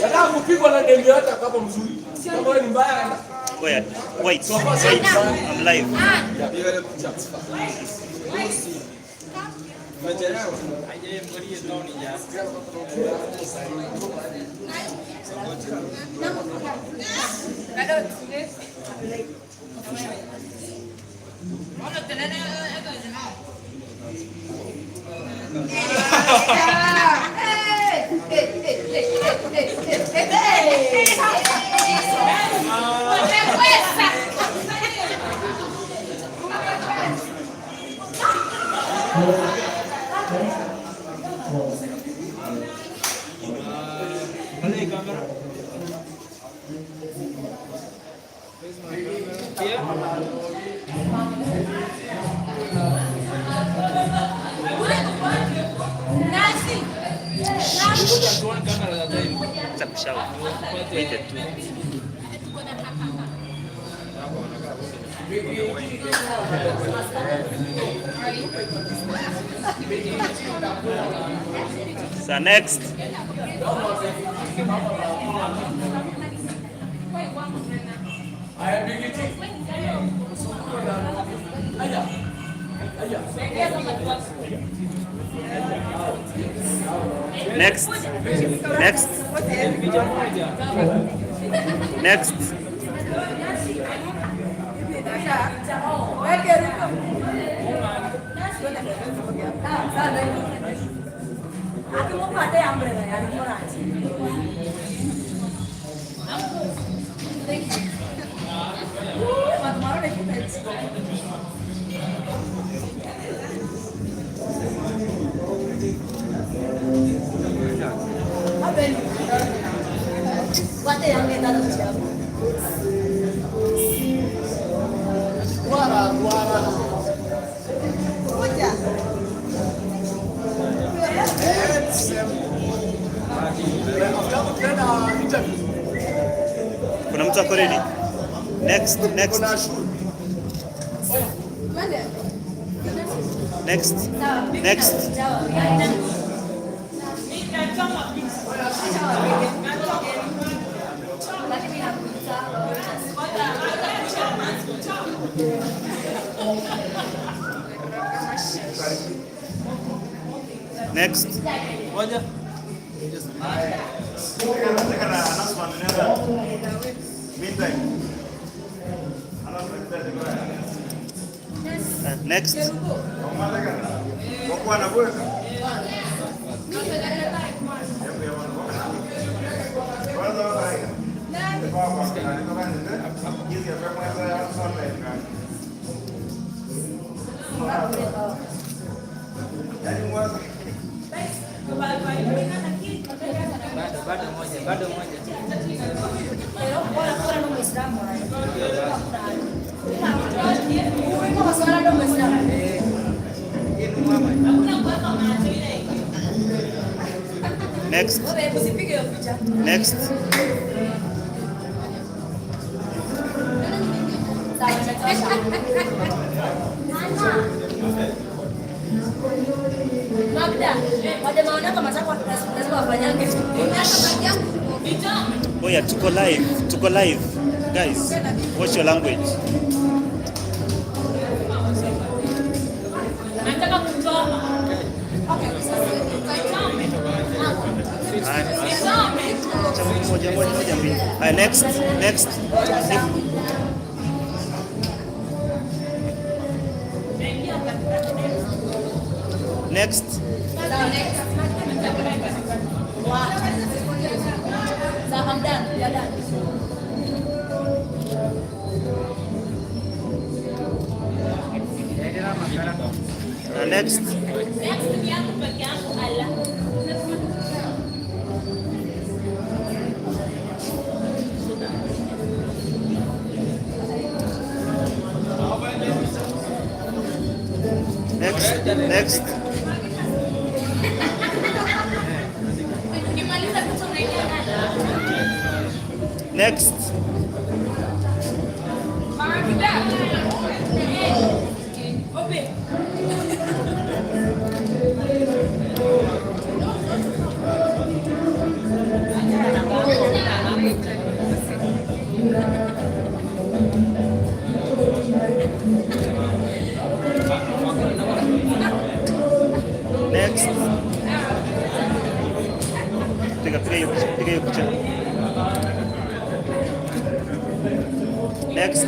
Nataka kupigwa na demu yote kama mzuri. Kama wewe ni mbaya. Wait, wait, wait. I'm live. Acha kushout. Wait tu. So next. Haya, Bigiti. Aya. Aya. Next. Next. Next. After interview. Kuna mtu ako ready? Next, next. Next. Next. Next. Moja. Meantime. Next. Bado moja, bado moja. Next. Next. Oh yeah, tuko live. Tuko live. Guys, watch your language. Nataka kuchoma. Haya. Moja, moja, moja, mbili. Haya, next, next. Next. I'm done. You're done. Next. Next ni yangu peke yangu ala. Next. Next. Ukimaliza picha unaingia ndani. Next. Next. Piga piga hiyo picha, piga hiyo picha. Next.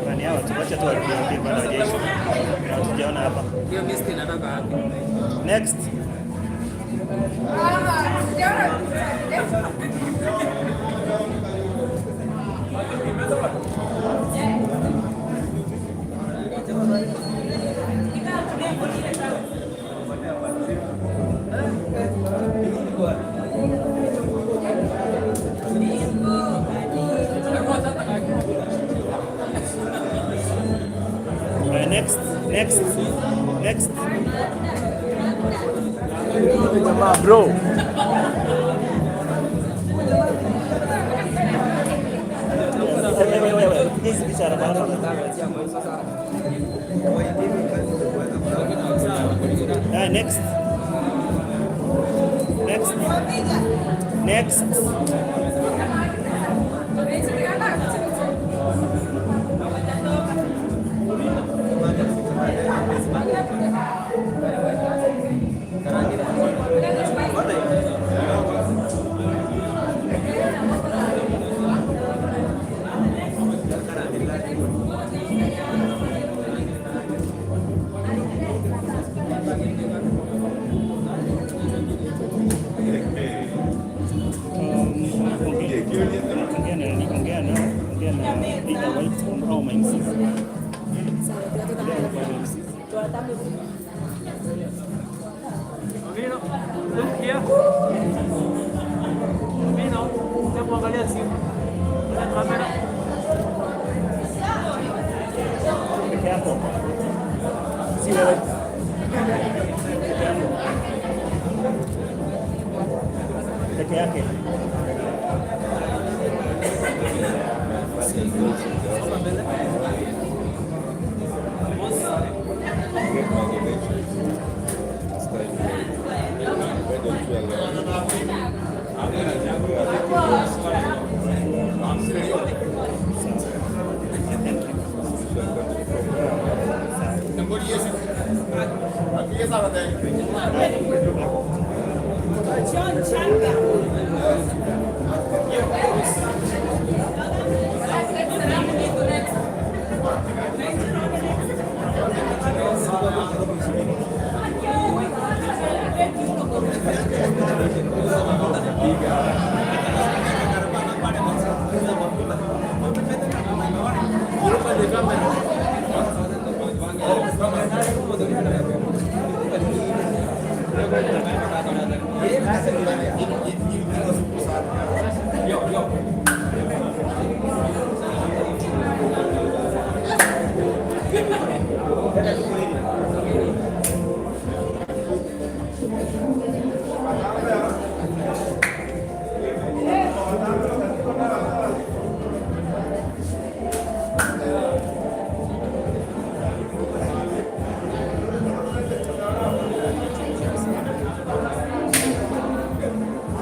Nani hao? Tuache tu warudie bado hawajaisha. Hatujaona hapa. Hiyo mist inatoka wapi? Next. Next, next, next. Bro. Wewe, wewe, wewe. Hizi picha haraka haraka. Next. Next. Next. Ongea na nani? Ongea na either white au ma MCs. Ongea na kwa MCs. Amino, look here. Amino, hebu angalia simu. Kamera. Peke yako. Si wewe. Peke yako. Peke yake.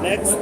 Next.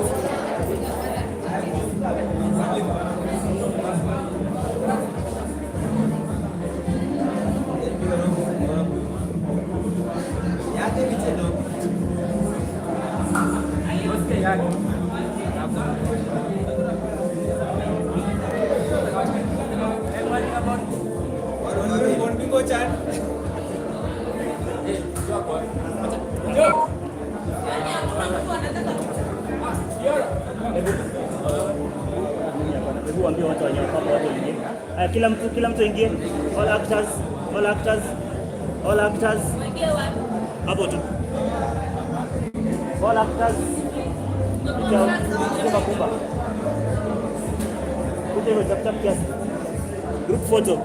Hebu waambie watu wenye wako hapo, watu waingie. Haya, kila mtu aingie. All actors, all actors, all actors. Hapo tu. All actors. Kumba kumba. Kuja hivyo chap chap kiasi. Group photo.